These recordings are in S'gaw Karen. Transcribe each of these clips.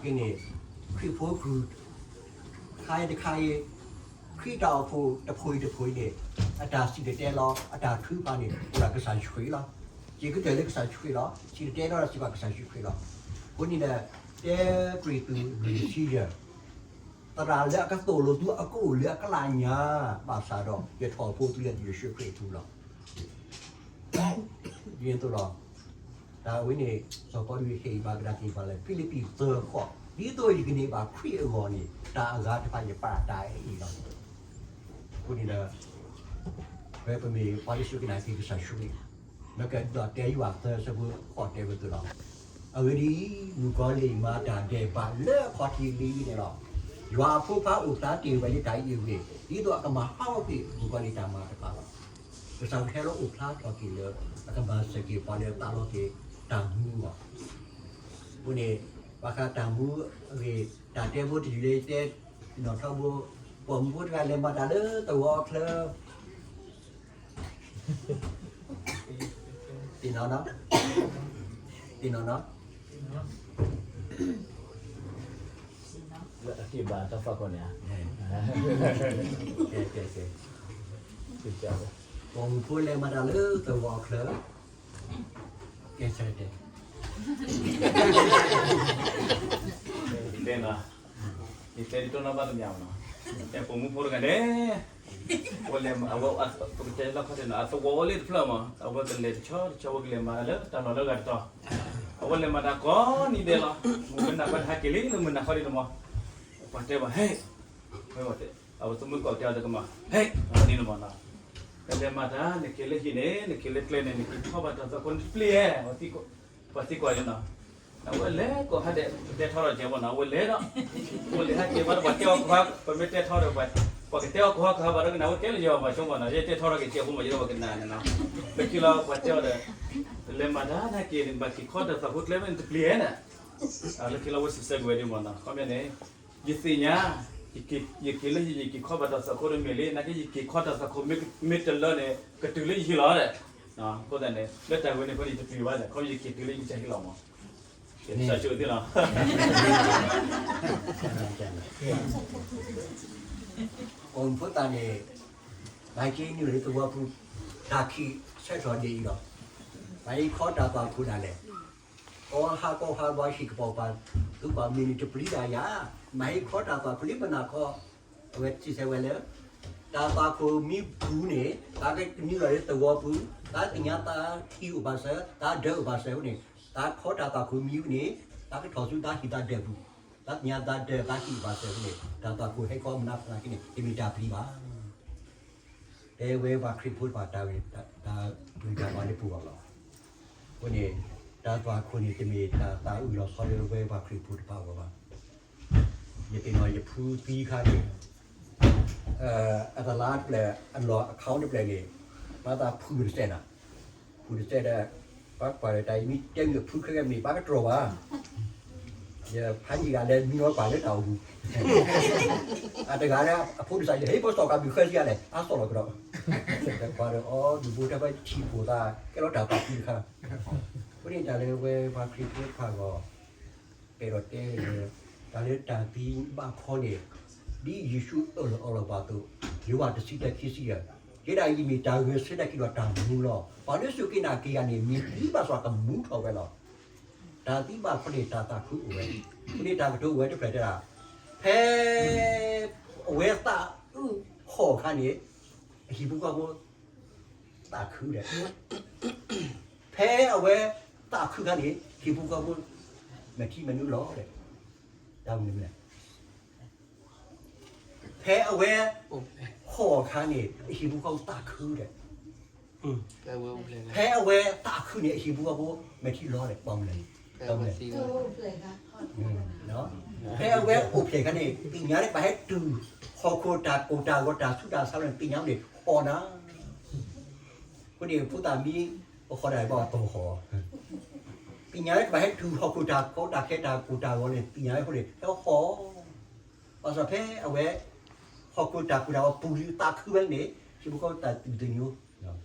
က့န့ၣ် ခရံာ်ဖိကုၢ် ခါအံၤတခါအံၤ ခရံာ်တၢ်အိၣ်ဖှိၣ်တဖှိၣ်အံၤတဖှိၣ်အံၤန့ၣ် အတၢ်စံၣ်တဲၤတဲလီၤ အတၢ်ထုကဖၣ်န့ၣ် အိၣ်ဒီးကစၢ်ယ့ၣ်ၡူးခရံာ်လီၤ. စံးကတၢၢ်လၢကစၢ်ယ့ၣ်ၡူးခရံာ်လီၤ. စံၣ်တဲၤတဲလီၤဒီးစံးဘၣ်ကစၢ်ယ့ၣ်ၡူးခရံာ်လီၤ. အဃိန့ၣ်ဒီး တဲကရံၣ်သူးလွံၢ်ဆံယဲၢ် သရၣ်လၢအကသိၣ်လိာ်သုအကအိၣ်လၢအကလးညါ ဘၣ်ဆၣ်ဒီး ယထီၣ်ဖိသုလၢယ့ၣ်ၡူးခရံာ်အပူၤလီၤ. ဒ်န့ၣ်အသိးလီၤ. တၢ်ဝဲန့ၣ် စီၤပီလူးဟ့ၣ်ဘၣ်ကဒါက့ၤပှၤလၢ ဖံလံးပံၤသၢဃိး, ဒ်သိးယကန့ၢ်ဘၣ်ခရံာ်အဂီၢ်န့ၣ် တၢ်အဂၤတဖၣ်ယပာ်တၢ်အံၤလီၤ. အဃိန့ၣ်ဒီး ပဝဲပမ့ၢ်ပှၤလၢစူၢ်က့ၤနာ်က့ၤကစၢ်ယ့ၣ်ၡူးခရံာ် မ့ၢ်ကဒီးတဲယွၤသၢဆၢဖိဃိးတဲဝဲအသိးလီၤ. အဂ့ၢ်ဒ်အံၤ, မုၣ်ကီၤလံၢ်မၤတၢ်ဒဲးဘးလၢအခီၣ်ထံးလံန့ၣ်လီၤ. ယွၤအဖိခွါအိၣ်ဖျါတ့ၢ်ဝဲလၢတၢ်အံၤအဂ့ၢ်, ဒ်သိးအကမၤဟးဂီၤကွံာ်မုၣ်ကီၤလံၢ်တၢ်မၤတဖၣ်လီၤ. ကစၢ်ယွၤဟဲလီၤအိၣ်ဖျါထီၣ်က့ၤလၢ အကမၤစၢၤက့ၤပှၤလၢအသးလီက့ၤတၢ်မူလီၤ. အဃိန့ၣ် ဘၣ်ဃးတၢ်မူအဂ့ၢ် တၢ်တဲဖိတယုၢ်လၢယတဲနီၣ်ထီဘိ, ပိာ်မုၣ်ဖိတဂၤလဲၤမၤတၢ်လၢသဝီအချၢ သ့ၣ်နီၣ်နီၣ်, သ့ၣ်နီၣ်နီၣ်, လၢအက့ၢ်ဘၣ်တၢ်သးခိၣ်န့ၣ်ဧါ, ပိာ်မုၣ်ဖိလဲၤမၤတၢ်လၢသဝီအချၢ, ကဲဆၢတဲာ်, တဲနီၣ်, ယတဲဒ်တိၢ်နီၣ်ဘၣ်သ့ၣ်ညါနီၣ်, တဲပိာ်မုၣ်ဖိတဂၤန့ၣ် အဝဲလဲၤမၤ, အဝဲ ပကတဲလီၢ်ခီၣ်ထံးနီၣ်, အသဝီအိၣ်လၢတဖျၢၣ်မး, အဝဲကလဲၤတဆီတဆီ အဝဲကလဲၤမၤတၢ်လၢတၢ်လီၢ်လၢအဂၤတတီၤ, အဝဲလဲၤမၤတၢ်ကိးနံၤဒဲးလီၤ, မုၢ်မနၤခီတဟဲက့ၤလံ လၢမုၢ်နၤခီဒံးတမီၤ, ပှၤတဲဘၣ် ဟဲ, အဝဲသမုၣ်ကိးကတဲအီၤတကမၣ်, ဟဲ, အဝဲန့ၣ်တမီၤနီၣ်, ကလဲၤမၤတၢ် နက့ၤလၢဟံၣ်န့ၣ် နက့ၤလၢကျဲန့ၣ် နက့ၤထီၣ်ဘၣ်တၢ်သွၣ်ခိၣ်န့ၣ်တပျံၤဧါ, ပှၤသံကွၢ်န့ၣ်နီၣ်, အဝဲလဲၤကိးဟဲဒဲး ပတဲထီထီၣ်ကဲမးနီၣ်, အဝဲလဲၤဒီး အဝဲလဲၤဟဲက့ၤဘၣ်ဒီးပှၤတဲအီၤကဟါ, ပမ့ၢ်တဲထီဒီး ပှၤကတဲအီၤကဟါကဟါဘၣ်ဒီးကနၣ် အဝဲတဲလၢယွၤဘၣ်ဆိကမိၣ်နီၣ်, ယတဲထီထီၣ်က့ၤကဲဖိမး ယဒီးပှၤကနၣ်န့ၣ်နီၣ်, လၢခံလီၤပှၤတဲအီၤဒီး လဲၤမၤတၢ်နာ်က့ၤန့ၣ် ဘၣ်က့ၤခီတၢ်သွၣ်ခိၣ်ကျဲမ့ၢ်န့ၣ်တပျံၤဧါန့ၣ်, လၢခံလီၤအဝဲစံးဆၢကွံာ်ဝဲဒ်မးနီၣ်, ခီပညီန့ၣ် ယသ့ၣ်ညါ ယက့ၤလၢဟံၣ် ယက့ၤခီဘၣ်တၢ်သွၣ်ခိၣ်ဒီးမ့ၢ်လံ, နာ်က့ၤယက့ၤခီတၢ်သွၣ်ခိၣ်မ့ၢ်တလၢန့ၣ် ကတုၤလၢယဟံၣ်လီၤ, အဃိသတးန့ၣ် လၢတၢ်ဝဲန့ၣ်အဃိန့ၣ် ယတပျံၤဘၣ်န့ၣ် ခီပညီယက့ၤတုၤလၢယကစၢ်ဟံၣ်လီၤမး, ကစၢ်ဆိၣ်ဂ့ၤသ့လီၤ. ပိာ်မုၣ်ဖိသၣ်န့ၣ် နာ်က့ၤနုာ်လၢသဝီပူၤ တၢ်ခံးဆၢထီၣ်ဒ်အံၤလီၤ, မၤဟ့ၣ်ခီတၢ်သွၣ်ခိၣ်ဒၣ်လဲာ် ကီဟးကီဟးဘၣ်ဟံၣ်ကပီၤပၤ သုကွၢ်မ့ၢ်န့ၣ်တပျံၤဒၣ်ယၤ, မၤဟ့ၣ်ခီတၢ်သွၣ်ခိၣ်လံမနၤခီ, အဝဲစံးဆၢဝဲလၢ တၢ်သွၣ်ခိၣ်မ့ၢ်ပူၤန့ၣ် သးကနုာ်လီၤလၢသဝီပူၤ, သးသ့ၣ်ညါသးထံအိၣ်ဘၣ်စၢၤ, သးဒၢးအိၣ်ဘၣ်စၢၤအဃိန့ၣ်, သးခီတၢ်သွၣ်ခိၣ်မ့ၢ်ပူၤန့ၣ် သးကထီၣ်ဆူသးဟံၣ်သးဒၢးပူၤ, သးသ့ၣ်ညါသးဒၢးသးဟံၣ်အိၣ်ဘၣ်စၢၤအဃိန့ၣ် တၢ်သွၣ်ခိၣ်ဟဲခီမနၤခီနာ်က့ၤန့ၣ် တမ့ၢ်တၢ်ပျံၤဘၣ် တဲဝဲပှၤခရံာ်ဖိတဖၣ်တၢ်ဝဲန့ၣ် တၢ်ပျံၤတၢ်ဘၣ်လၢပဂီၢ်လီၤ. အဃိန့ၣ် တၢ်သွၣ်ခိၣ်န့ၣ် တမ့ၢ်တၢ်သးအုးလီၤဆီလၢဝဲပှၤခရံာ်ဖိတဖၣ်အဂီၢ်ဘၣ်. ယသ့ၣ်နီၣ်ယဖုသံခါန့ၣ် အတလါတဖျၢၣ် အလီၢ်အခါတဖျၢၣ်န့ၣ် ဘၣ်သးဖုတစဲးနီၤ, ဖုတစဲးဒီး ပှၤကွၢ်ဒီးတၢ်အံၤမ့ၢ်တဲမ့ၢ်ဖုခဲကဲမ့ၢ်ဘၣ်ကတြီၤဘၣ် ယဖးယံာ်ဂၤလၢမံနီၤကွၢ်လၢတၢ်အိၣ်မူ အတဂၤလၢအဖိဒိၣ်စၢ်ယဲ ဟဲပစီၣ်ကဘုးဃဲစံးယၤလဲၣ် အစီၣ်လီၤကဒီး ကွၢ်ဒီးအီၤဒုးဘိတၢ်ဖဲထံၣ်ဖိသး ကဲလီၤတၢ်သးဖုတခါ အဃိန့ၣ်တၢ်လၢဝဲပှၤခရံာ်ဖိတဖၣ်အဂီၢ် ကဲဒီးတဲလၢ တၢ်လၢတၢ်သံဘၣ်ခီန့ၣ် ဒ်ယ့ၣ်ၡူးအၢၣ်လီၤအီလီၤပှၤအသိး ယိၤဟၣ်တဆံတၢခံဆံယဲၢ် ယဲဒၣ်အံၤမ့ၢ်တၢ်ဂဲၤဆၢထၢၣ်က့ၤဒီးတၢ်မူလီၤ. ပှၤလၢစူၢ်က့ၤနာ်က့ၤယၤန့ၣ် မ့ၢ်သံဘၣ်ဆၣ်ကမူထီၣ်ဝဲလီၤ. တၢ်သံဘၣ်ခီန့ၣ် တၢ်သးခုအိၣ်ဝဲ, အဃိန့ၣ်တၢ်ကတိၤအိၣ်ဝဲတဖျၢၣ်တဲဒၣ်, ဖဲ အဝဲသးအုးဟီၣ်အခါန့ၣ် အဟံၣ်ဖိဃီဖိ သးခုဒီး, ဖဲအဝဲသးခုအခါန့ၣ် ဟံၣ်ဖိဃီဖိ မဲာ်ထံမဲာ်နိလီၤဒီး, တၢ်မနုၤလဲၣ် ဖဲအဝဲ ဟီၣ်အခါန့ၣ် အဟံၣ်ဖိဃီဖိသးခုဒီး, ဖဲအဝဲသးခုန့ၣ် အဟံၣ်ဖိဃီဖိ မဲာ်ထံလီၤဒီး ဘၣ်မနုၤလဲၣ်, ဘၣ်မနုၤလဲၣ်, ဖဲအဝဲအိၣ်ဖျဲၣ်အခါန့ၣ် သ့ၣ်ညါလၢကဘၣ်ဟဲတုၤ ဟီၣ်ခိၣ်တၢ်ကိၢ်တၢ်ဂီၤတၢ်ဆူးတၢ်ဆါန့ၣ် သ့ၣ်ညါန့ၣ် ဟီၣ်နၤ အဃိန့ၣ် ဖိသၣ်မံ ပဃီဒၣ်ဘၣ်အတီၤဃီ, သ့ၣ်ညါလၢကဘၣ်ဟဲတုၤဟီၣ်ခိၣ်တၢ်ကီတၢ်ခဲတၢ်ကိၢ်တၢ်ဂီၤန့ၣ် သ့ၣ်ညါလၢအဃိန့ၣ် ဟဲဟီၣ်, ဘၣ်ဆၣ်ဖဲအဝဲ ဟီၣ်ခိၣ်တၢ်ကိၢ်တၢ်ဂီၤပူၤလံသးခုဝဲန့ၣ် ဟံၣ်ဖိဃီဖိသးသညိ, အ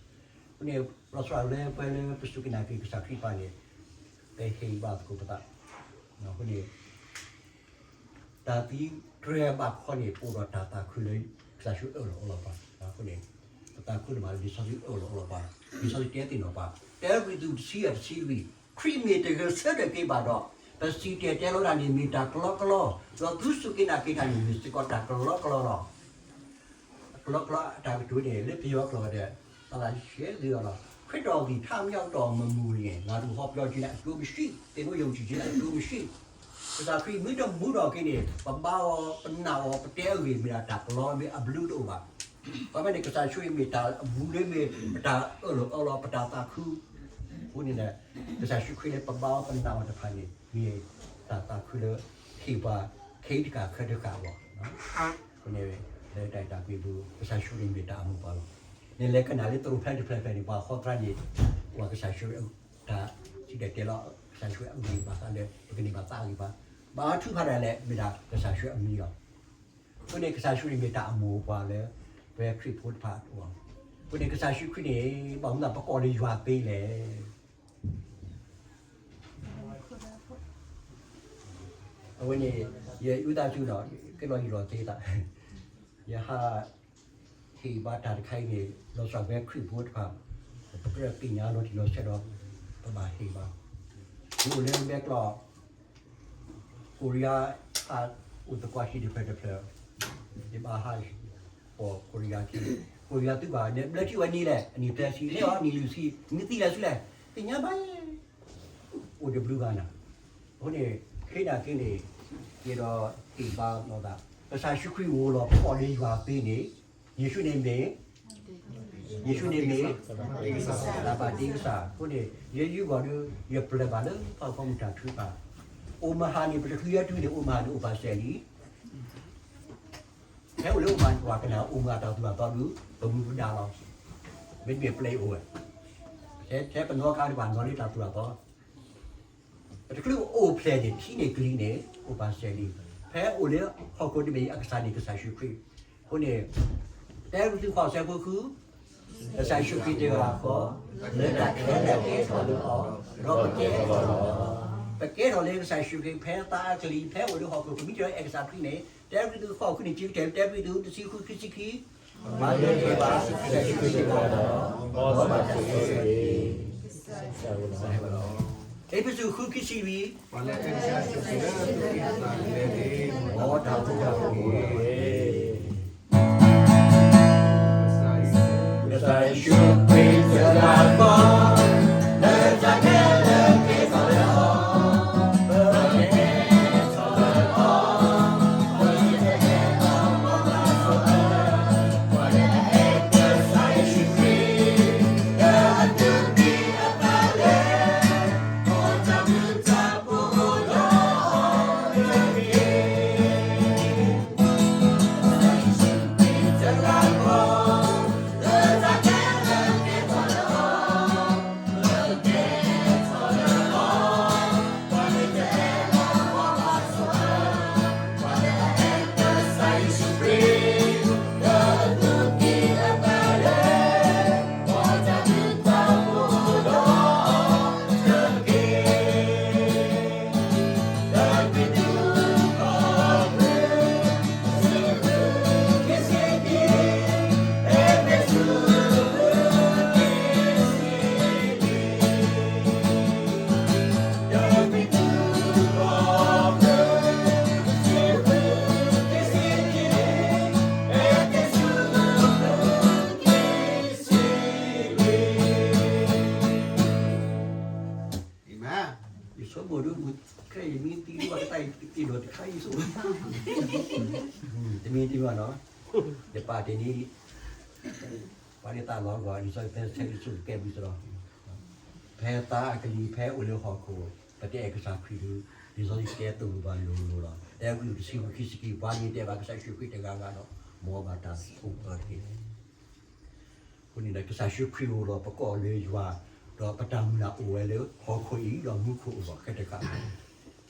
ဃိန့ၣ် လီၤဆီဒၣ်လၢပှၤလၢပစူၢ်က့ၤနာ်က့ၤကစၢ်ခရံာ်တဖၣ်န့ၣ် ပဟ့ၣ်ဘၣ်သကိးပသး, အဃိန့ၣ် တၢ်သံတြဲၤဘၣ်ခီန့ၣ် ပအိၣ်ဒီးတၢ်သးခုလၢ ကစၢ်ယ့ၣ်ၡူးအၢၣ်လီၤအီလီၤပှၤအဃိန့ၣ်, ပသးခုဒိၣ်မးလၢလံာ်စီဆှံအၢၣ်လီၤအီလီၤပှၤ, လံာ်စီဆှံတဲသ့ၣ်နီၣ်ပှၤ, တၢကရံၣ်သူးတဆံယဲၢ်တဆံလွံၢ်, ခရံာ်မ့ၢ်တဂဲၤဆၢထၢၣ်က့ၤဘၣ်ဒီး, ပစံၣ်တဲၤတဲလီၤတၢ်န့ၣ်မ့ၢ်တၢ်ကလီကလီ, ဒီးသုစူၢ်က့ၤနာ်က့ၤတၢ်န့ၣ်မ့ၢ်စ့ၢ်ကီးတၢ်ကလီကလီလီၤ. ကလီကလီအတၢ်ကတိၤန့ၣ် လၢပယီၤကျိာ်ဒီး သးသးရှဲရှဲလီၤ. ခရစ်တော်သည် ထမြောက်တော်မမူလျှင် ငါတို့ဟောပြောခြင်းအကျိုးမရှိ, သင်တို့ယုံကြည်ခြင်းအကျိးမရှိ. ကစၢ်ခရံာ်မ့ၢ်တမူထီၣ်က့ၤန့ၣ် ပဘါအီၤ ပနာ်အီၤ ပတဲအဂ့ၢ်မ့ၢ်ဒၣ်တၢ်ကလီမ့ၢ်အဘျုးတအိၣ်ဘၣ်. အဝဲန့ၣ် ကစၢ်ယ့ၣ်ၡူးမ့ၢ်တၢ်အဘျုးလၢမ့ၢ်ပတၢ်အၢၣ်လီၤအီလီၤ ပတၢ်သးခု အဃိန့ၣ်ဒီး ကစၢ်ယ့ၣ်ၡူးခရံာ်လၢပဘါအီၤပနာ်အီၤတဖၣ်န့ၣ် မ့ၢ်တၢ်သးခုလၢ ဟ့ၣ်ပှၤခဲအံၤတဃၣ်ခဲတဃၣ်လီၤ. အဃိန့ၣ် လၢတၢ်အဲၣ်တၢ်ကွံပူၤ ကစၢ်ယ့ၣ်ၡူးန့ၣ်မ့ၢ်တၢ်အမိၢ်ပှၢ်လီၤ. နလဲၤကနၣ်လၢသရိာ်ဖဲတဖျၢၣ်ဖဲန့ၣ် ပှၤဃီသရၣ်န့ၣ် ပှၤကစၢ်ယ့ၣ်ၡူး တၢ်စံၣ်တဲၤတဲလီၤ ကစၢ်ယ့ၣ်ၡူးအဂ့ၢ်ဘၣ်ဃးလၢ ပကန့ၢ်ဘၣ်သးအဂ့ၢ်ဘၣ်, ဘၣ်ထုကဖၣ်ဒၣ်လဲာ် မ့ၢ်ဒၣ်ကစၢ်ယ့ၣ်ၡူးအမံၤလီၤ. အဃိန့ၣ် ကစၢ်ယ့ၣ်ၡူးန့ၣ်မ့ၢ်တၢ်အမိၢ်ပှၢ်လၢ ပဝဲခရံာ်ဖိတဖၣ်အအိၣ်လီၤ. အဃိန့ၣ် ကစၢ်ယ့ၣ်ၡူးခရံာ်န့ၣ် ဘၣ်မနုၤပကိးလၢယွၤသ့လဲၣ်. အဝဲန့ၣ် ယအုၣ်သးဆူနီၤ ကဲလီၤယလီၤသ့သး, ယဟး ဟ့ၣ်ဘါတၢ်တခါအံၤန့ၣ် လီၤစှၤဝဲခရံာ်ဖိတဖၣ် ပကြၢးသ့ၣ်ညါလီၤတံၢ်လီၤဆဲးဒီး ပဘၣ်ဟ့ၣ်ဘါ, ယအိၣ်လၢမဲာ်ကျီၢ် ကိရံယါ ဟးအိၣ်သကွၢ်ဟံၣ်တဖျၢၣ်တဖျၢၣ်, ယဘၣ်ဟး ပိာ်ကိရံယါခံ, ကိရံယါသုဘၣ် နဘျၢထံဝဲနံၤလဲၣ် အနံၣ်ဖျၢၣ်ဆံလဲၣ်အီၤ နံၣ်လွံၢ်ဆံ နသံလဲၣ်ဆူလဲၣ် သ့ၣ်ညါဘၣ် အိၣ်တဘျုးဂၤနၤ, အဃိန့ၣ် ခဲဒၣ်က့န့ၣ် ယအဲၣ်ဒိးဟ့ၣ်ဘါလိာ်သး, ကစၢ်ယ့ၣ်ၡူးခရံာ်အိၣ်လီၤ ပကိးလၢယွၤသ့န့ၣ်, ယ့ၣ်ၡူးန့ၣ်မ့ၢ် ယ့ၣ်ၡူးန့ၣ်မ့ၢ် တၢ်ဘၣ်တ့ကစၢ်, အဃိန့ၣ် ယဲယုၢ်ဂီၤဒုး ယပျၢၤဘၣ်လၢပှၤဂီၢ်မုၢ်တၢ်ထုကဖၣ်, အိၣ်မဟါန့ၣ် ပတချုးယဲတုၤန့ၣ် အိၣ်မဟါန့ၣ် အိၣ်ပာ်စဲးလံ ဖဲအိၣ်လၢအိၣ်မဟါန့ၣ် ပှၤကနၣ်အိၣ်မုာ်အတၢ်သူၣ်အသီဒုး ပမူပဒါလီၤ, မ့တမ့ၢ်ပျဲအိၣ်ဝဲ, ထဲပနီၣ်ခါဒံးပှၤနီၣ်လၢတၢ်သူၣ်တၢ်သီ, ပတချုးအိၣ်ဖျဲၣ်န့ၣ် ထံန့ၣ်ကလံၤန့ၣ် အိၣ်ပာ်စဲးလံ, ဖဲအိၣ်လၢဟီၣ်ခိၣ်တဘ့ၣ်အံၤ အကစၢ်န့ၣ် ကစၢ်ယ့ၣ်ၡူးခရံာ်, အဃိန့ၣ် တဲရူသုဃီၣ်စဲးဖိဃု ကစၢ်ယ့ၣ်ၡူးခရံာ်တဂၤဃီ, လၢတၢ်ခဲလၢာ်ကဲထီၣ်လၢအီၤ, ဒီးပကဲထီၣ်လီၤ, ပကဲထီၣ်လၢကစၢ်ယ့ၣ်ၡူးခရံာ် ဖဲသးအကလံၤ ဖဲအိၣ်လၢဟီၣ်ခိၣ် ပမ့ၢ်တဲလီၤအဲၣ်ကစၢ်ခရံာ်န့ၣ်, တဲရူသုဃီၣ်ဃုန့ၣ် ကကတဲာ်လၢတဲရူသုတဆံဃု ခံဆံခံ, မၤနၢၤတ့ၢ်ဘၣ် ကစၢ်ယ့ၣ်ၡူးခရံာ်တဂၤလီၤ, ဒီးဘၣ်တၢ်စံးဆၢက့ၤ အ့းဖ့းစူး ဃု ခံဆံလွံၢ်, ပှၤလၢအအဲၣ်ကစၢ်ယ့ၣ်ၡူးခရံာ်လၢအသူၣ်ကံၢ်သးလဲန့ၣ် မ်တၢ်အိၣ်ဖှိၣ်တၢ်အိၣ်ဘှံး ကစၢ်ယ့ၣ်ၡူးခရံာ်တဂၤဃီ, လၢတၢ်ခဲလၢာ်ကဲထီၣ်လၢအီၤ, ယဆိကမိၣ်ဒ် ခဲအံၤမ့ၢ်သံဒ်ဘၣ်ကတၢၢ်အံၤ ယအဲၣ်ဒိးတခါအံၤဆိ, တမံၤတမံၤဘၣ်နီၤ, ယပာ်တ့ၢ်န့ၣ် ပှၤလၢသးလီၤဂီၤ လံာ်စီဆှံတဲဆၢက့ၤဆိၣ်ဂ့ၤကဲဘျုးစ့ၢ်ကီး, ဖဲသးအကလံၤ ဖဲအိၣ်လၢဟီၣ်ခိၣ် ပတအဲၣ်ကစၢ်ခရံာ်ဒီး လံာ်စီဆှံတဲသိၣ်လိဘၣ်လိၤလိၤလီၤ. တဲဝံတဆံဃု ခံဆံခံ, ပှၤမ့ၢ်တအဲၣ်ဘၣ်ကစၢ်ယ့ၣ်ၡူးခရံာ်တဂၤဂၤဒီး မ်ဘၣ်တၢ်အိၣ်ပၢတက့ၢ်. အဃိန့ၣ်ဒီး ကစၢ်ယ့ၣ်ၡူးခရံာ်အိၣ်လီၤ ပကိးလၢယွၤ, ဒီးပတၢ်မုၢ်လၢ်အိၣ်ဝဲလၢဟီၣ်ခိၣ်အံၤ ဒီးမူခိၣ်အဂီၢ် ဃဲတဃၣ်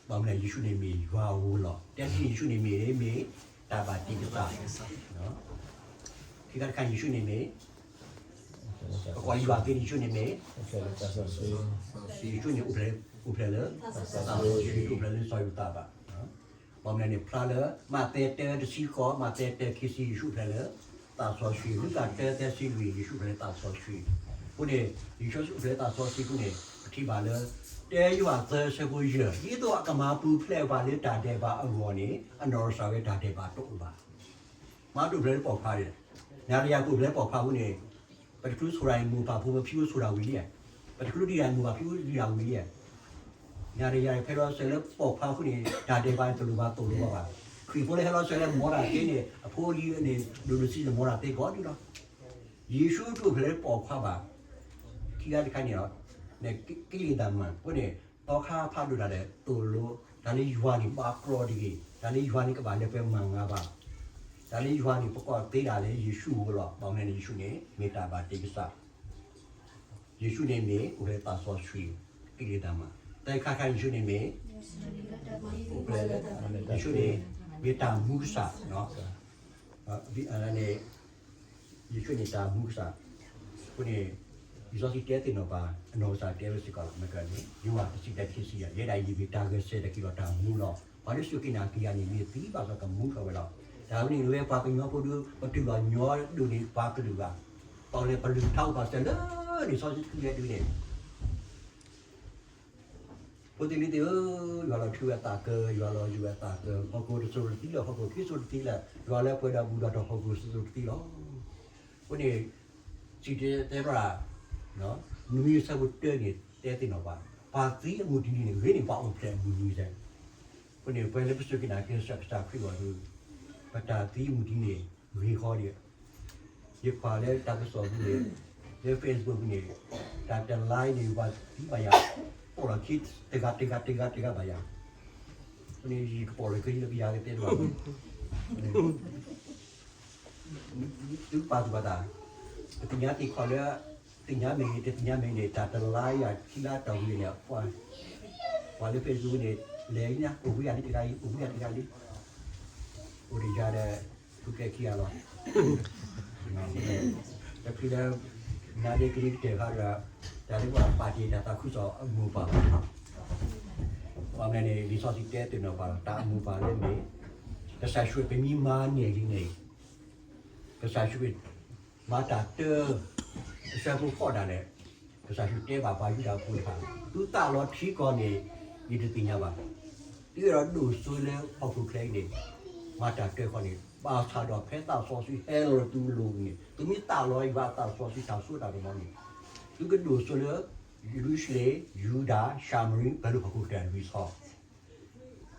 ဘၣ်မနုၤလဲၣ် ယ့ၣ်ၡူးန့ၣ်မ့ၢ်ယွၤအဝဲလီၤ. တဲတထံၣ်န့ၣ် ယ့ၣ်ၡူးန့ၣ်မ့ၢ် မ့ၢ်တၢ်ဘၣ်တ့ကစၢ်, ခံခါတခါန့ၣ် ယ့ၣ်ၡူးန့ၣ်မ့ၢ်, ပကိးလၢယွၤသ့န့ၣ် ယ့ၣ်ၡူးန့ၣ်မ့ၢ်, ယ့ၣ်ၡူးန့ၣ်အိၣ်ဖျဲၣ်လၢ, အိၣ်ဖျဲၣ်လၢ, အိၣ်ဖျဲၣ်လၢစီၤယိၤသးဘၣ်. ဘၣ်မနုၤန့ၣ် ဖျါလၢ မးသဲတၢတဆံဃိး, မးသဲတၢခံဆံ ယ့ၣ်ၡူးအိၣ်ဖျဲၣ်လၢသးစီဆှံ, လူၤကၣ်တၢသၢဆံလွံၢ် ယ့ၣ်ၡူးအိၣ်ဖျဲၣ်လၢသးစီဆှံ. အဃိန့ၣ် ယ့ၣ်ၡူးအိၣ်ဖျဲၣ်လၢသးစီဆှံအဃိန့ၣ် ပထံၣ်ဘၣ်လၢ တၢယိၤဟၣ်သၢဆၢဖိယဲၢ်, ဒ်သိးအကမၤပူၤဖျဲးပှၤလၢတၢ်ဒဲးဘးအဂီၢ်န့ၣ် အနီၢ်ကစၢ်ဝဲတၢ်ဒဲးဘးတအိၣ်ဘၣ်. မၤတူၢ်ဖျဲးလၢပိာ်ခွါ, နၤဒီးယၤတူၢ်ဖျဲးလၢပိာ်ခွါအဃိန့ၣ် ပတချုးဆိၣ်တၢ်န့ၣ် မိၢ်ပၢ်ဖိမ့ၢ်ဖံအိၣ်ဆိၣ်တၢ်ဝံၤလံဧါ, ပတချုးဒံးတၢ်န့ၣ် မိၢ်ပၢ်ဖံအိၣ်ဒံးတၢ်ဝံၤလံဧါ. နၤဒီးယၤ ဖဲဒီးစၢၤလၢပိာ်ခွါအဃိန့ၣ် တၢ်ဒဲးဘးန့ၣ်တလိၣ်ဘၣ်သိၣ်လိဘၣ်ဘၣ်. ခရံာ်ဖိလၢဟဲလီၤစၢၤလၢမီတၢ်သ့န့ၣ် အဖိအလံၤန့ၣ် ဒိၣ်ဒိၣ်ဆံးဆံးန့ၣ် မီတၢ်သ့ကိးဒူၣ်လီၤ. ယ့ၣ်ၡူးတူၢ်ဖျဲးလၢပိာ်ခွါဘၣ်. ခံခါတခါန့ၣ်လီၤ, ကိလေသာမဏ် အဃိန့ၣ် သီခါဖးဒိၣ်တၢ်ဒီးသိၣ်လိ တၢ်လၢယွၤန့ၣ်ဘၣ်ကြီတဂ့ၤ, တၢ်လၢယွၤန့ၣ်ကဘၣ်လၢပှဲၤမၤငါဘၣ်. တၢ်လၢယွၤန့ၣ် ပကိးသ့ဒၣ်လၢယ့ၣ်ၡူးအဃိလီၤ. ဘၣ်မနုၤန့ၣ် ယ့ၣ်ၡူးန့ၣ် မ့ၢ်တၢ်ဘၣ်တ့ကစၢ်, ယ့ၣ်ၡူးန့ၣ်မ့ၢ်အိၣ်ဖျဲၣ်လၢသးစီဆှံ, ကိလေသာမဏ်. သၢခါတခါ ယ့ၣ်ၡူးန့ၣ်မ့ၢ် အိၣ်ဖျဲၣ်လၢ, ယ့ၣ်ၡူးန့ၣ် မ့ၢ်တၢ်မူကစၢ်, န့ၣ် ယ့ၣ်ၡူးန့ၣ်တၢ်မူကစၢ်. အဃိန့ၣ် လံာ်စီဆှံတဲသ့ၣ်နီၣ်ပှၤ, အနီၢ်ကစၢ်တဲဝဲစ့ၢ်ကီးလီၤ. မ့ၢ်ကန့ၣ် ယိၤဟၣ်တဆံတၢခံဆံယဲၢ်, ယဲဒၣ်ယမ့ၢ်တၢ်ဂဲၤဆၢထၢၣ်ဒီးတၢ်မူလီၤ. ပှၤလၢစူၢ်က့ၤနာ်က့ၤယၤန့ၣ် မ့ၢ်သံဘၣ်ဆၣ်ကမူထီၣ်ဝဲလီၤ. တၢ်ဝဲန့ၣ် လၢပှၤကညီဖိဒီး ပတုၤလီၤညီဒိၣ်န့ၢ်ပှၤကလုာ်ဘၣ်. ဒီးန့ၣ် ပလုၢ်ထါအိၣ်ပာ်စၢၤလၢ လံာ်စီဆှံတဆံယဲၢ်တုၤန့ၣ် ဖိသ့ၣ်လံၤသ့ၣ်ဧၢ, ယွၤလီၤထုးဝဲအသးကၢ, ယွၤလီၤယုာ်ဝဲအသးကၢ, ဟီၣ်ခိၣ်တစိၤတသံလၢၤ, ဟီၣ်ခိၣ်ခံစိၤတသံလၢၤ, ယွၤလၢပှဲၤဒီးဘူၣ်ဒီးတီၢ်ဟီၣ်ခိၣ်စိၤစိၤတသံလီၤ. အဃိန့ၣ် စံးတဲတဲဘၣ်, နွံဆၢဖိတၢန့ၣ် တဲသ့ၣ်နီၣ်ပှၤ, ပှၤသံအမုၢ်တနံၤန့ၣ် ဂ့ၤန့ၢ်ပှၤအိၣ်ဖျဲၣ်အမုၢ်နံၤစဲး. အဃိန့ၣ် ပဝဲလၢပစူၢ်က့ၤနာ်က့ၤကစၢ်ခရံာ်အဂီၢ်ဒီး ပတၢ်သံအမုၢ်တနံၤန့ၣ် ဂ့ၤဃီဒီး ယကွၢ်လၢတၢ်ကစီၣ်ပူၤန့ၣ်, လၢ Facebook ပူၤန့ၣ်, တၢ်တလါအံၤန့ၣ် ပှၤသံဘၣ်ယၤ, ပိာ်လီၤခံတဂၤတဂၤတဂၤတဂၤဘၣ်ယၤ, အဃိန့ၣ်ယကပိာ်လီၤက့ၤလၢပယၤကတဲတဘၣ်, သုပာ်သူၣ်ပာ်သး, ပသ့ၣ်ညါသ့ၣ်ခီၣ်လၢ သ့ၣ်ညါမ့ၢ်ဂ့ၤ တသ့ၣ်ညါမ့ၢ်ဂ့ၤန့ၣ် တၢ်တလါယၤခံလါတီၢ်ပူၤန့ၣ်, ပှၤလၢ Facebook န့ၣ် လဲၤလံ အိၣ်ဝံယၤလံတဂၤအံၤ အိၣ်ဝံယၤတဂၤလံ, အိၣ်ဒီးယၤဒီး ဖုကဲခံဂၤလီၤ. တချုးလၢ နါဒ့ကလံၤကတၢၢ်ခါဒီး တၢ်လၢပှၤပာ်တ့ၢ်တၢ်သးခုကစီၣ်အမိၢ်ပှၢ်ဘၣ်. ဘၣ်မနုၤန့ၣ် လံာ်စီဆှံတဲသ့ၣ်နီၣ်ပှၤ တၢ်အမိၢ်ပှၢ်လၢမ့ၢ် ကစၢ်ယ့ၣ်ၡူးပမ့ၢ်မၤန့ၢ်လံန့ၣ် ကစၢ်ယ့ၣ်ၡူး မၤတၢ်တၢ အဆၢဖိဃိးဒၣ်လဲာ်, ကစၢ်ယ့ၣ်ၡူးတဲဘၣ်ပှၤယူဒၤဖိတဖၣ်, သုသးလီၤထံကီၢ်န့ၣ် ယတသ့ၣ်ညါဘၣ်. သုအဲၣ်ဒိးဒိၣ်စိလၢဟီၣ်ခိၣ်ချၢအံၤန့ၣ် မၤတၢ်တၢဃီန့ၣ် ဘၣ်ဆၣ်ဒီးဖဲသးစီဆှံဟဲလီၤလၢသုလိၤန့ၣ် သုမ့ၢ်သးလီၤယွၤအသးစီဆှံတၢ်စိတၢ်ကမီၤန့ၣ် သုကဒိၣ်စိလၢ ယရူၤၡလ့ၣ်, ယူဒၤ, ၡၤမရံ ပှဲၤလၢဟီၣ်ခိၣ်ကတၢၢ်လွံၢ်ဆီ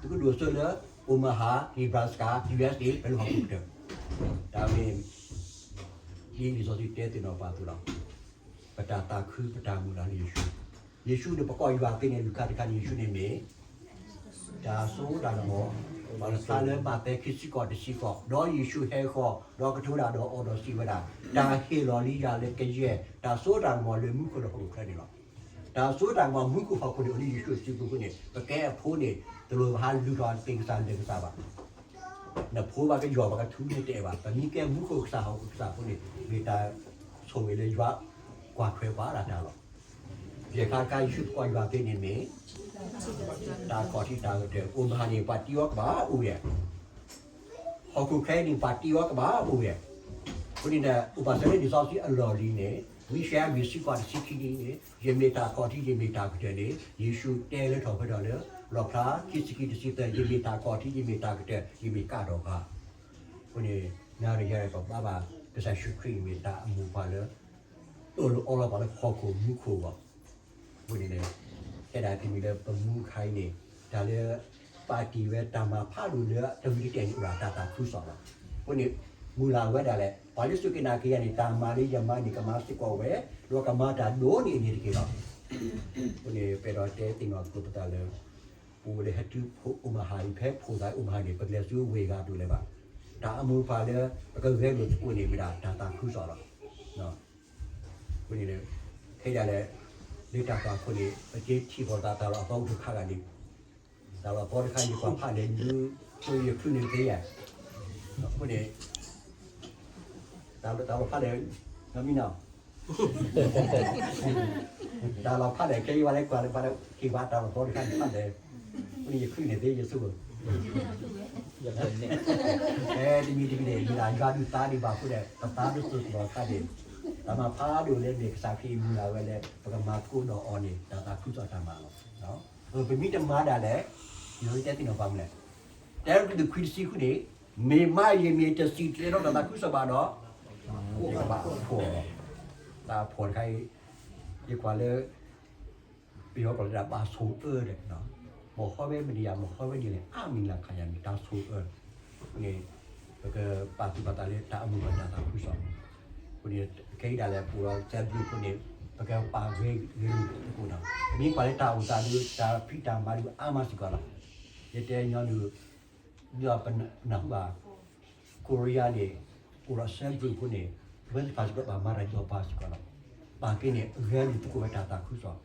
သုကဒိၣ်စိလၢ Omaha, Nebraska, USA ပှဲၤလၢဟီၣ်ခိၣ်ကတၢၢ်, တၢ်မ့ၢ် ဒ်လံာ်စီဆှံတဲသ့ၣ်နီၣ်ပှၤအသိးလီၤ. ပတၢ်သးခု ပတၢ်မုၢ်လၢ်လၢယ့ၣ်ၡူး, ယ့ၣ်ၡူးန့ၣ် ပကိးယွၤသ့န့ၣ် လူၤခါတခါန့ၣ် ယ့ၣ်ၡူးန့ၣ်မ့ၢ် တၢ်စိတၢ်ကမီၤ, ပှၤလၢဖျါလၢမးသဲခံဆံဃိးတဆံဃိး, ဒီးယ့ၣ်ၡူးဟဲဃီၤ, ဒီးကတိၤတၢ်ဒီးအီၤဒီးစံးဝဲဒၣ်, တၢ်ဟ့ၣ်လီၤလံယၤလၢကယဲၢ် တၢ်စိတၢ်ကမီၤလၢမူခိၣ်လၢဟီၣ်ခိၣ်ချၢန့ၣ်လီၤ. တၢ်စိတၢ်ကမီၤမူခိၣ်ဟီၣ်ခိၣ်န့ၣ် အိၣ်လၢယ့ၣ်ၡူးစုပူၤအဃိန့ၣ် ပကဲအဖိန့ၣ် တလိၣ်ဟးလုၢ်ထီၣ်သ့ၣ်ကစၢ်လၢၢ်ကစၢ်ဘၣ်. နဖိဘၣ်ကယီၤဘၣ်ကထူန့ၣ်တအဲၣ်ဘၣ်. ပမ့ၢ်ကဲမူခိၣ်ကစၢ်ဟီၣ်ခိၣ်ကစၢ်အဃိန့ၣ် မ့ၢ်တၢ်ဆိၣ်ဂ့ၤလၢယွၤကွၢ်ထွဲပှၤဒၣ်တၢ်လီၤ. ယဲၢ်ခါတခါ ယ့ၣ်ၡူးကိးယွၤသ့န့ၣ်မ့ၢ် တၢ်ခီၣ်ထံးတၢ်ကတၢၢ်, Omahaန့ၣ် ပှၤတ့အီၤကဘၣ်အိၣ်ဝဲ ဟီၣ်ခိၣ်ချၢအံၤန့ၣ် ပှၤတ့အီၤကဘၣ်အိၣ်ဝဲ. အဃိန့ၣ်ဒီး အိၣ်ပာ်စၢၤလၢလံာ်စီဆှံအလီၢ်လံၤန့ၣ် ဝံယၡါယၤ လွံၢ်ဆံဃိး တဆံခံန့ၣ် ယမ့ၢ်တၢ်ခီၣ်ထံး ယမ့ၢ်တၢ်ကတၢၢ်န့ၣ် ယ့ၣ်ၡူးတဲလၢထီၣ်ပှဲၤထီၣ်လၢ လီၣ်ဖျါ ခံဆံခံ တဆံသၢ ယမ့ၢ်တၢ်ခီၣ်ထံး ယမ့ၢ်တၢ်ကတၢၢ် ယမ့ၢ်ကးထီၣ်ပှၤ. အဃိန့ၣ် နၤဒီးယၤပဘါဘၣ် ကစၢ်ယ့ၣ်ၡူးခရံာ်မ့ၢ်တၢ်အမိၢ်ပှၢ်လၢ အၢၣ်လီၤအီလီၤပှၤလၢဟီၣ်ခိၣ်မူခိၣ်အဂီၢ် အဃိန့ၣ် ဖဲဒၣ်တမံၤလၢပမူခါအံၤန့ၣ် တၢ်လၢ ပာ်တ့ၢ်ဝဲတၢ်မၤဖးဒိၣ်လၢတဂ့ၤတတဲာ်န့ၣ် အိၣ်ဒၣ်တၢ်သးခုကစီၣ်လီၤ. အဃိန့ၣ် မုၢ်လၢ်ဝဲဒၣ်လဲာ် ပှၤလၢစူၢ်က့ၤနာ်က့ၤယၤန့ၣ် တၢ်မၤလၢယမၤန့ၣ် ကမၤစ့ၢ်ကီးဝဲ ဒီးကမၤတၢ်ဒိၣ်န့ၢ်အန့ၣ်တက့ၢ်လီၤ. အဃိန့ၣ် ပအဲၣ်ဒိးတဲသ့ၣ်နီၣ်သကိးပသးလၢ ပအိၣ်လၢဟဲတုၤ Omaha အံၤ ဖဲဖိသၣ် Omaha န့ၣ် ပကလဲၤဆူဝ့ၢ်ဂၤဒိၣ်လဲၣ်ဘၣ်. တၢ်အမိၢ်ပှၢ်လၢ ပကဂဲၤလိာ်သကိးန့ၣ် မ့ၢ်ဒၣ်တၢ်သးခုကစီၣ်လီၤ. အဃိန့ၣ် ခဲဒၣ်လဲာ် လၢတၢ်သးခိၣ်န့ၣ် ပကထံၣ်ဃီၤသးတၢ်လီၢ်အသီအိၣ်တခါဂၤန့ၣ် တၢ်လီၢ်သီတခါ ယကွၢ်ဖးလဲၣ် ယဆိယချုးန့ၣ်သ့ဧါ. အဃိန့ၣ် တၢ်လီၢ်ဖးလဲၣ် မံနီၤ တၢ်လီၢ်ဖးလဲၣ် ခဲအံၤဝဲလဲၣ် ကွၢ်လၢပှၤလၢက့ၤဘၣ်တၢ်လီၢ်သီတခါန့ၣ်ဖးလဲၣ်. အဃိန့ၣ် ယချုးန့ၣ်သ့ ယဆိ ဖဲတမံၤတမံၤန့ၣ် မ့ၢ်ဒၣ်ယွၤဒုးသါဒံးဘၣ်အဃိဒီး ပသါဒ်သိးသိးတခါန့ၣ် တၢ်မၤဖးဒိၣ်လၢမ့ၢ်ကစၢ်ခရံာ်မုၢ်လၢ်ဝဲလၢ ပကမၤသကိးဒီးအီၤန့ၣ် တၢ်သးခုကစီၣ်တၢ်မၤလီၤ. ပမ့ၢ်တမၤဒၣ်လဲာ် ယတဲသ့ၣ်နီၣ်ပှၤမနုၤလဲၣ်. တဲတခွံတဆံဃုန့ၣ် မ့ၢ်မးယမ့ၢ်တစံးတၢ်ဒီးတၢ်သးခုကစီၣ်ဘၣ်ဒီး ကဘၣ်ဖှီၣ်လီၤ. တၢ်ဖှီၣ်တခါအံၤ ယကွၢ်လၢ ပယီၤကိးလၢဒၣ်ဘၣ်ဆိၣ်အၢဒီး မ့ၢ်ဟီဝဲမနုၤယၤ မ့ၢ်ဟီဝဲဒ်လဲၣ် အါမံၤလၢ်ခါယၤမ့ၢ် တၢ်ဆိၣ်အၢန့ၣ် ပကပာ်သူၣ်ပာ်သးလၢတၢ်အမုာ်ဒီးတၢ်သးခုကစီၣ်. အဃိန့ၣ် ခဲအံၤဒၣ်လဲာ် ပအိၣ်ဒီး Facebook အဃိန့ၣ် ပကပာ်ဂ့ၤဂ့ၤသကိးဒီး ပမ့ၢ်ကွၢ်လၢတၢ်အိၣ်သးဒီး တၢ်ဖံးတၢ်မၤဒီးအါမးစ့ၢ်ကီးလီၤ. ယတဲညီနုၢ် ဒီးပနၢ်ဟူဘၣ် Korea န့ၣ် အိၣ်ဒီး cell group အဃိန့ၣ် ဝဲသ့ၣ်တဖၣ်စ့ၢ်ကီးဘၣ်မၤတၢ်စီၤပၤစ့ၢ်ကီးလီၤ. ဘၣ်က့န့ၣ် အဂဲၤလိာ်သကိးဝဲတၢ်သးခုကစီၣ်,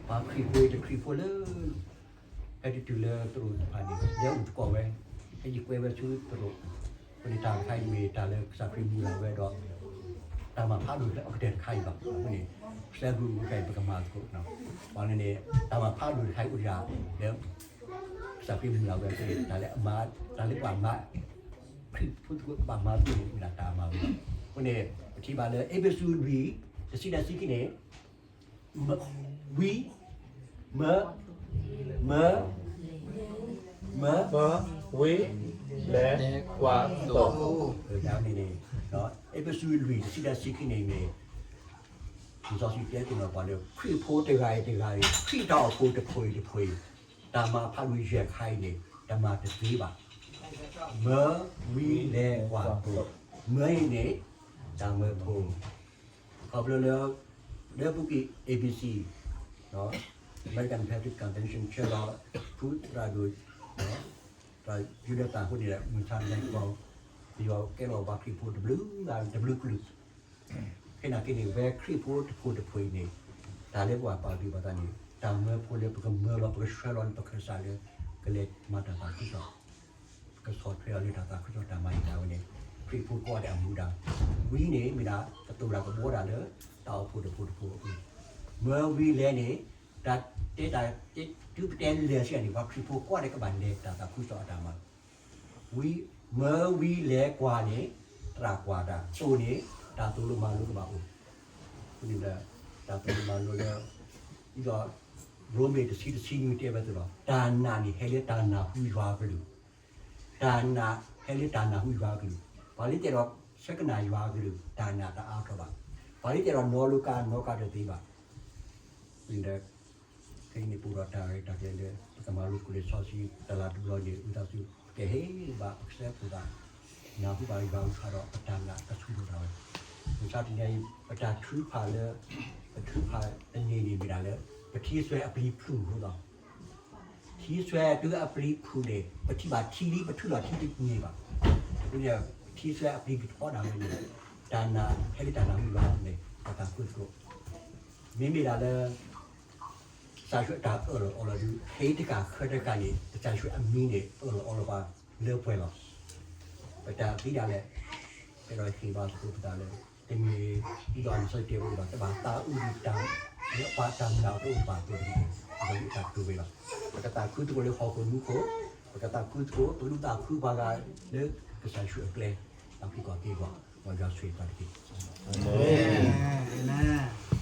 ပှၤခရံာ်ဖိတခရံာ်ဖိလၢ ဟဲတုၤတုၤလၢသရိာ်တဖၣ်န့ၣ် လဲၤအိၣ်သကိးဝဲ, ဟဲယံၤကွဲဝဲဆူသရိာ်, အဃိန့ၣ်တၢ်တခါအံၤမ့ၢ်တၢ်လၢကစၢ်ခရံာ်မုၢ်လၢ်ဝဲဒီး တၢ်မၤဖးဒိၣ်လၢအကတၢၢ်တခါအံၤလီၤ. အဃိန့ၣ် cell group အဃိန့ၣ် ပကမၤသကိး, ဘၣ်န့ၣ်န့ၣ် တၢ်မၤဖးဒိၣ်တခါအံၤအိၣ်ဒၣ်လၢ ကစၢ်ခရံာ်မုၢ်လၢ်ဝဲအဃိန့ၣ် တၢ်လၢအမၤ တၢ်လၢပှၤမၤ ခရံာ်ဖိသကိးဘၣ်မၤသ့န့ၣ် မ့ၢ်ဒၣ်တၢ်မၤဝဲလီၤ. အဃိန့ၣ် ပထံၣ်ဘၣ်လၢ အ့းဖ့းစူးလွံၢ် တဆံဒီးဆံခံန့ၣ် မ ဝံ မ မ မ မ ဝံ လဲၤ ကွၢ် သိး ဒ်န့ၣ်န့ၣ် အ့းဖ့းစူးလွံၢ် တဆံဒီးဆံခံန့ၣ်မ့ၢ် လံာ်စီဆှံတဲသ့ၣ်နီၣ်ပှၤလၢ ခရံာ်ဖိတဂၤအံၤတဂၤအံၤ ခရံာ်တၢ်အိၣ်ဖှိၣ်တဖှိၣ်အံၤတဖှိၣ်အံၤ တၢ်မၤဖးဒိၣ်ယဲၢ်ခါအံၤန့ၣ် တမၤတသ့ဘၣ်. မၢ ဝံ လဲၤ ကွၢ် သိး, မၢအံၤန့ၣ် တၢ်မၢဖိ ခီဖျိလၢ လၢပူၤကွံာ် A B C American Baptist Convention ဆဲးလီၤ ဖုသရၣ်ဒိၣ် သရၣ်ယူဒၤသၣ်အဃိန့ၣ် မုၢ်ဆါတနံၤအံၤ ပယီၤကဲလီၤပှၤခရံာ်ဖိတဘျုးဂၤ တဘျုးကလုာ် ဖဲနာ်က့န့ၣ် ဝဲခရံာ်ဖိတဖှိၣ်တဖှိၣ်အံၤန့ၣ် တၢ်လၢပှၤပာ်လုၢ်ပာ်သးန့ၣ် တၢ်မၢဖိလၢပကမၢလီၤ ပကဆှၢလီၤလၢပခၢၣ်စးလၢ ကလဲၤမၤတၢ်သးခုကစီၣ် ကဆီၣ်ထွဲအီၤလၢတၢ်သးခုကစီၣ်တၢ်မၤယံၤဒၣ်ဝဲန့ၣ် ခရံာ်ဖိကိးဂၤဒဲးအမူဒါ, ဝံန့ၣ် မ့ၢ်ဒၣ်ကတိၤတၢ်ကဘှီဒၣ်လၢ တၢ်အိၣ်ဖှိၣ်တဖှိၣ်တဖှိၣ်အပူၤ, မၢဝံလဲၤန့ၣ် တၢ်တဲတၢ် တုၤပတဲလဲၤစံးန့ၣ် ပှၤခရံာ်ဖိကိးဂၤဒဲးကဘၣ်လဲၤတၢ်သးခုကစီၣ်အတၢ်မၤ ဝံ မၢဝံလဲၤကွၢ်န့ၣ် သရၣ်ကွၢ်တၢ် သိးန့ၣ် တၢ်သိၣ်လိမၤလိကဘၣ်အိၣ်, အဃိန့ၣ်ဒီး တၢ်သိၣ်လိမၤလိလၢ ဒ်သိး ရိမ့ၤတဆံတဆံနွံတဲဝဲအသိးလီၤ. တၢ်နာ်န့ၣ်ဟဲလၢတၢ်နၢ်ဟူယွၤအကလုၢ်, တၢ်နာ်ဟဲလၢတၢ်နၢ်ဟူယွၤအကလုၢ်, ပှၤလၢတဲဒီး ဆၢကနာ်ယွၤအကလုၢ် တၢ်နာ်တအါထီၣ်ဘၣ်, ပှၤလၢတဲဒီး နီၢ်လိကါ နီၢ်ကါတသ့ဘၣ်, ဒီး ခဲအံၤန့ၣ် ပအိၣ်ဒီးတၢ်ရဲၣ်တၢ်ကျဲၤလၢ ပကမၤလိသကိးလံာ်စီဆှံတလါတဘျီန့ၣ် ဝံသးစူၤ ပကဟ့ၣ်ဂံၢ်ဘါပကစၢ်ဖိသး, နၢ်ဟူဘၣ်ယွၤအကလုၢ်ဒီး ပတၢ်နာ်ကဆူၣ်ထီၣ်ဒၣ်ဝဲ, မုၢ်ဆါတနံၤအံၤ ပတၢ်ထုကဖၣ်လၢ ပထုကဖၣ်တနံၤန့ၣ်မ့ၢ်ဒၣ်လၢ ပထံစွဲအပျံၤဖုၣ်အဃိလီၤ. ထံစွဲတုၤအပျံၤဖုၣ်န့ၣ် ပထံၣ်ဘၣ်ထံလံ ပထုးလီၤထံတန့ၢ်ဘၣ်. အဃိန့ၣ် ထံစွဲအပျံၤကထီဒၣ်ဝဲန့ၣ် တၢ်နာ်ဟဲလၢတၢ်နၢ်ဟူယွၤန့ၣ် ပတၢ်ကွၢ်သကိး မ့မ့ၢ်ဒၣ်လၢ ကစၢ်ယွၤအတၢ်အၢၣ်လီၤအီလီၤဒုး ဟဲတကးဃၢတကးန့ၣ် ကစၢ်ယွၤအမံၤန့ၣ်အၢၣ်လီၤအီလီၤပှၤလၢပှဲၤလီၤ. ပတၢ်သံဒၣ်လဲာ် ကဲဒီးဟ့ၣ်ဘါသကိးပသးလၢ တမ့ၢ်ဒ်သိးလံာ်စီဆှံတဲဝဲဘၣ် တဘၣ်သးအုးဒံးတၢ် လၢပှၤတၢ်မုၢ်လၢ်အတအိၣ်ပာ်သကိးတဂ့ၤ ဒီးယတၢ်ကတိၤဝဲလီၤ. ပကသးခုသကိးလၢဟီၣ်ခိၣ်မူခိၣ်, ပကသးခုသကိး ပကဒုးသးခုပှၤဂၤလၢကစၢ်ယွၤအကျဲ တၢ်ဖံးကီၢ်သ့အဂီၢ်, မ်ယွၤဆိၣ်ဂ့ၤပှၤတက့ၢ်. အၤမ့ၣ်.